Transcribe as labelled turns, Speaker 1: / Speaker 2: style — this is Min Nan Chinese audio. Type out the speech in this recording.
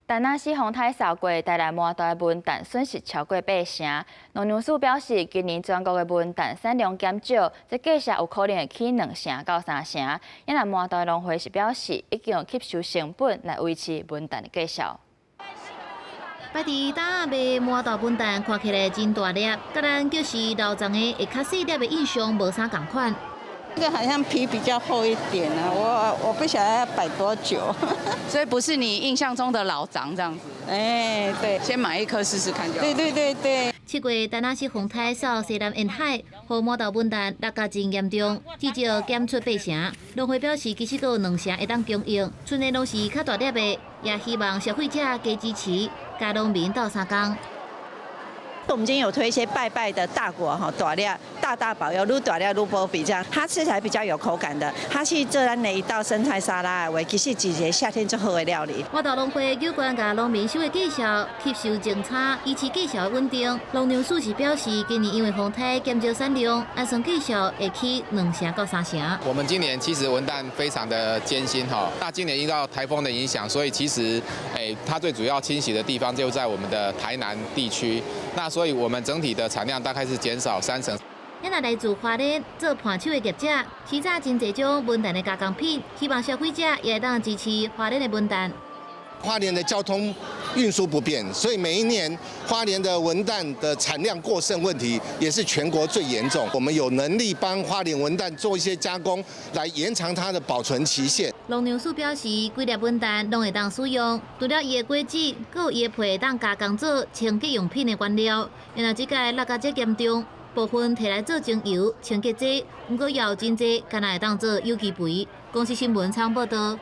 Speaker 1: 陳那斯風颱掃過，台南麻豆的文旦損失超過八成。農糧署表示，今年全國的文旦產量減少，這價數有可能會起2成到3成。也若麻豆農會是表示，已經用吸收成本來維持文旦的價數。
Speaker 2: 擺佇擔仔賣麻豆文旦，看起來真大粒，佮咱就是老欉的會較細粒的印象無啥仝款。
Speaker 3: 這個好像皮比較厚一點啊，我不曉得要擺多久。
Speaker 4: 所以不是你印象中的老欉這樣子。
Speaker 3: 哎，對，
Speaker 4: 先買一顆試試看就好。
Speaker 3: 對對對對。
Speaker 2: 7月陳那斯風颱掃西南沿海，予麻豆文旦落甲真嚴重，至少減出八成。農會表示，其實閣有兩成會當供應，賰的攏是較大粒的，也希望消費者加支持，佮農民鬥相共。
Speaker 5: 我們今天有推一些拜拜的大果哈，大粒大大保佑，愈大粒愈保庇這樣，它吃起來比較有口感的。它是做咱的一道生菜沙拉的話，其實是一個夏天最好的料理。
Speaker 2: 麻豆農會有關共農民收的價數，吸收政策，維持價數的穩定。農糧署是表示，今年因為風颱減少產量，按算價數會起2成到3成。
Speaker 6: 我們今年其實文旦非常的艱辛哈，那今年遇到颱風的影響，所以其實它最主要侵襲的地方就在我們的台南地區。那所以我們整體的產量大概是減少3成。
Speaker 2: 咱若來自花蓮做伴手的業者，試早真濟種文旦的加工品，希望消費者也會當支持花蓮的文旦。
Speaker 7: 花蓮的交通運輸不便，所以每一年花蓮的文旦的產量過剩問題也是全國最嚴重。我們有能力幫花蓮文旦做一些加工，來延長它的保存期限。
Speaker 2: 農糧署表示，規粒文旦攏會當使用，除了伊的果子，閣有伊的皮會當加工做清潔用品的原料。因為這屆落甲這嚴重，部分提來做精油、清潔劑，毋過也有真濟，敢若會當做有機肥。公視新聞採訪報導。